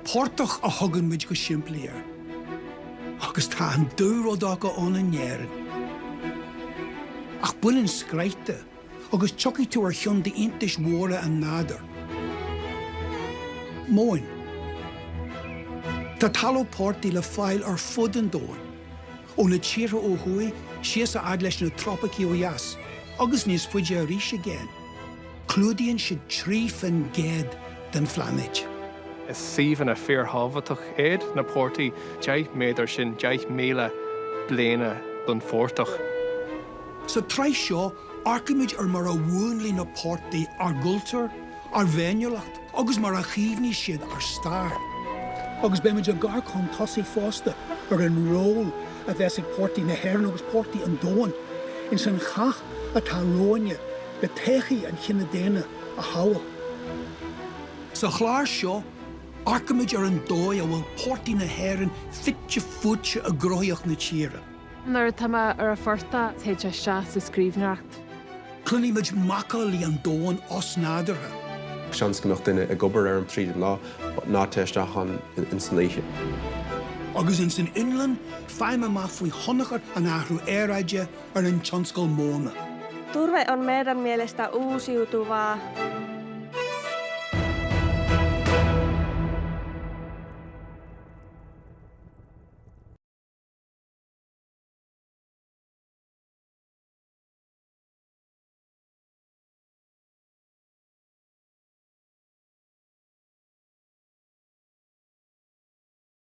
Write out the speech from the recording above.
Portach a thugann muid go simplí air. Agus tá an dúrud acu ann in Éirinn. Ach bain an scraith de agus tiocfaidh tú ar cheann d'iontais mhóra an nádúir. Móin. Tá talamh portaigh le fáil ar fud an domhain, ó na tíortha ó thuaidh síos a fhad leis na trópaicí ó dheas, agus níos faide arís i gcéin. Clúdaíonn siad 3% den phláinéad. Is suíomhanna fíorthábhachtach iad na portaigh, 10 méadar sin 10,000 bliana don phortach. Sa tsraith seo, amharcfaimid ar mar a mhúnlaigh na portaigh ár gcultúr, ár bhféiniúlacht agus mar a chaomhnaigh siad ár stair. Agus beimid ag amharc chun tosaigh fosta ar an ról a bheas ag portaigh na hÉireann agus portaigh an domhain ins an chath atá romhainne le todhchaí an chine daonna a shábháil. Sa chlár seo, amharcfaimid ar an dóigh a bhfuil portaigh na hÉireann fite fuaite i gcruthaíocht na tíre. Nuair atá mé ar an phortach, téann sé isteach sa scríbhneoireacht. Cluinfimid macallaí an domhain osnádúrtha. Seans go mbeadh duine ag obair ar an tríd an lá, but ná téigh isteach ann ins an oíche. Agus ins an Fhionlainn, faighim amach faoi thionchar an athrú aeráide ar an tionscal móna. Turve on meidän mielestä uusiutuvaa.